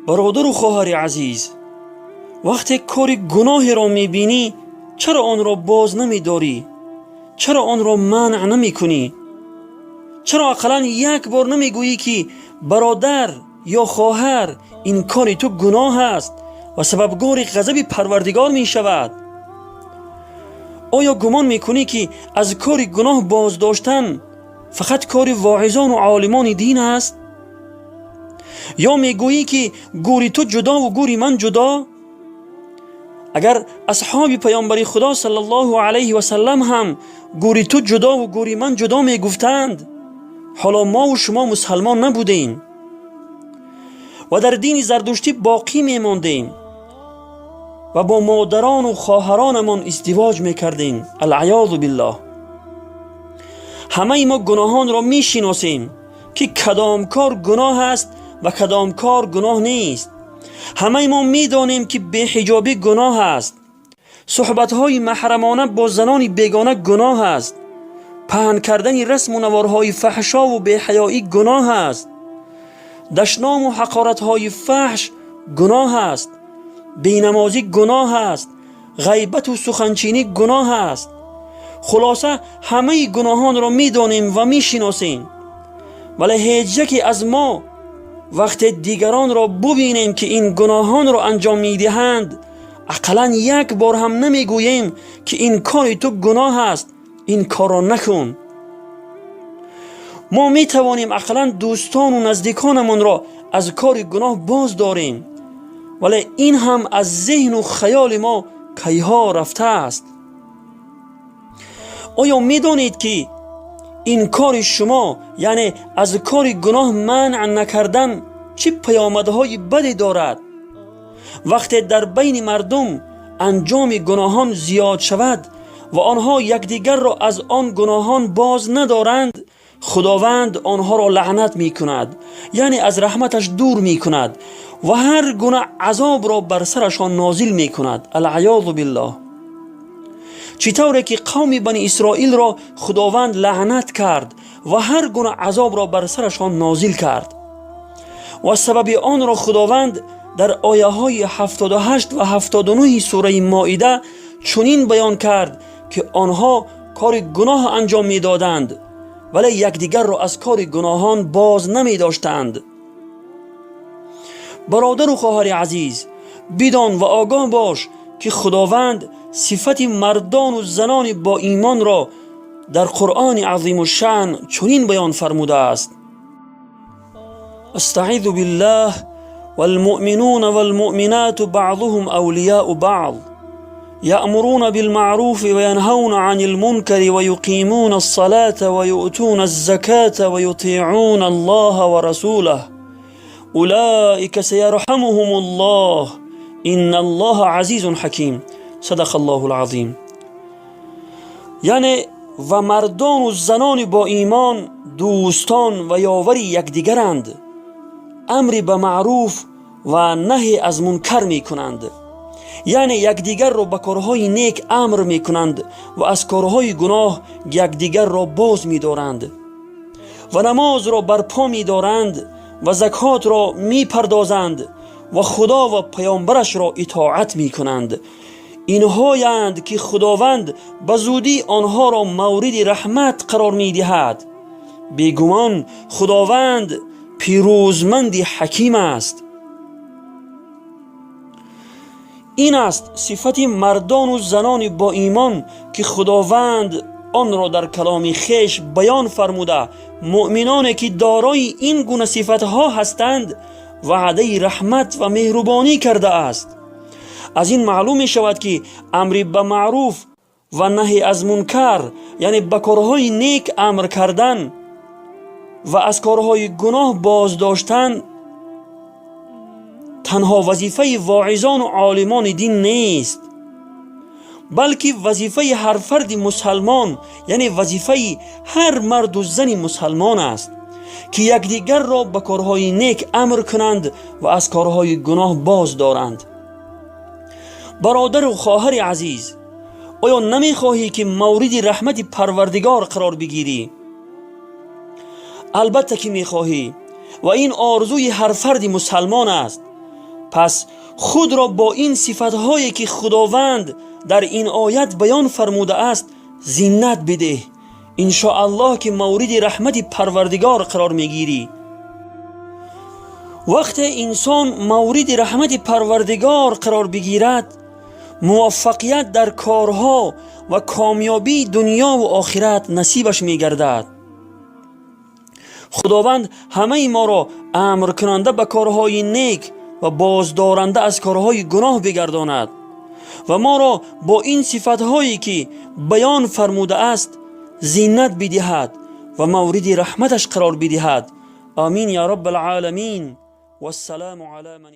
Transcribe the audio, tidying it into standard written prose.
Бародару хоҳари азиз, вақте кори гуноҳеро мебинӣ, чаро онро боз намедорӣ? Чаро онро манъ намекунӣ? Чаро ақаллан як бор намегӯӣ, ки бародар ё хоҳар, ин кори ту гуноҳ аст ва сабабгори ғазаби Парвардигор мешавад? Оё гумон мекунӣ, ки аз кори гуноҳ боздоштан фақат кори воизону олимони дин аст? Ё мегӯӣ, ки гури ту ҷудову гури ман ҷудо? Агар асҳоби паёмбари Худо саллаллоҳу алайҳи васаллам ҳам гури ту ҷудову гури ман ҷудо мегуфтанд, ҳоло мову шумо мусалмон набудем ва дар дини зардуштӣ боқӣ мемондем ва бо модарону хоҳаронамон издивоҷ мекардем. Алъаёзу биллоҳ. Ҳамаи мо гуноҳонро мешиносем, ки кадом кор гуноҳ аст ва кадом кор гуноҳ нест. Ҳамаи мо медонем, ки беҳиҷобӣ гуноҳ аст, суҳбатҳои маҳрамона бо занони бегона гуноҳ аст, паҳн кардани расму наворҳои фаҳшову беҳаёӣ гуноҳ аст, дашному ҳақоратҳои фаҳш гуноҳ аст, бенамозӣ гуноҳ аст, ғайбату суханчинӣ гуноҳ аст. Хулоса, ҳамаи гуноҳонро медонем ва мешиносем, вале ҳеҷ яке аз мо вақте дигаронро бубинем, ки ин гуноҳонро анҷом медиҳанд, ақаллан як бор ҳам намегӯем, ки ин кори ту гуноҳ аст, ин корро накун. Мо метавонем ақаллан дӯстону наздиконамонро аз кори гуноҳ боз дорем, вале ин ҳам аз зеҳну хаёли мо кайҳо рафтааст. Оё медонед, ки ин кори шумо, яъне аз кори гуноҳ манъ накардан, чӣ паёмадҳои баде дорад? Вақте дар байни мардум анҷоми гуноҳон зиёд шавад ва онҳо якдигарро аз он гуноҳон боз надоранд, Худованд онҳоро лаънат мекунад, яъне аз раҳматаш дур мекунад ва ҳар гуна азобро бар сарашон нозил мекунад. Алъаёзу биллоҳ. Чӣ тавре ки қавми Бани Исроилро Худованд лаънат кард ва ҳар гуна азобро бар сарашон нозил кард ва сабаби онро Худованд дар ояҳои 78 ва 79 сураи Моида чунин баён кард, ки онҳо кори гуноҳ анҷом медоданд, вале якдигарро аз кори гуноҳон боз намедоштанд. Бародару хоҳари азиз, бидон ва огоҳ бош, ки Худованд сифати мардону занони боимонро дар Қуръони азимушшаън чунин баён фармудааст: Астаъизу биллаҳ: والمؤمنون والمؤمنات بعضهم أولياء بعض يأمرون بالمعروف وينهون عن المنكر ويقيمون الصلاة ويؤتون الزكاة ويطيعون الله ورسوله أولئك سيرحمهم الله إن الله عزيز حكيم. صدق الله العظيم. Яъне ва мардону занони боимон дӯстон ва ёвари якдигаранд, амри ба маъруф ва наҳи аз мункар мекунанд, яъне якдигарро ба корҳои нек амр мекунанд ва аз корҳои гуноҳ якдигарро боз медоранд ва намозро барпо медоранд ва закотро мепардозанд ва Худо ва паёмбарашро итоат мекунанд. Инҳоянд, ки Худованд ба зудӣ онҳоро мавриди раҳмат қарор медиҳад. Бегумон, Худованд пирӯзманди ҳаким аст. Ин аст сифати мардону занони боимон, ки Худованд онро дар каломи хеш баён фармуда, муъминоне ки дорои ин гуна сифатҳо ҳастанд, ваъдаи раҳмат ва меҳрубонӣ кардааст. Аз ин маълум мешавад, ки амри ба маъруф ва наҳи аз мункар, яъне ба корҳои нек амр кардан ва аз корҳои гуноҳ боздоштан, танҳо вазифаи воизону олимони дин нест, балки вазифаи ҳар фарди мусалмон, яъне вазифаи ҳар марду зани мусалмон аст, ки якдигарро ба корҳои нек амр кунанд ва аз корҳои гуноҳ боз доранд. Бародару хоҳари азиз, оё намехоҳӣ, ки мавриди раҳмати Парвардигор қарор бигирӣ? Албатта, ки мехоҳӣ ва ин орзуи ҳар фарди мусалмон аст. Пас худро бо ин сифатҳое, ки Худованд дар ин оят баён фармудааст, зинат бидеҳ. Иншоаллоҳ, ки мавриди раҳмати Парвардигор қарор мегирӣ. Вақте инсон мавриди раҳмати Парвардигор қарор бигирад, муваффақият дар корҳо ва комёбии дунёву охират насибаш мегардад. Худованд ҳамаи моро амркунанда ба корҳои нек ва боздоранда аз корҳои гуноҳ бигардонад ва моро бо ин сифатҳое, ки баён фармудааст, зинат бидиҳад ва мавриди раҳматаш қарор бидиҳад. Амин я раббал оламин. Вассаламу ала ман.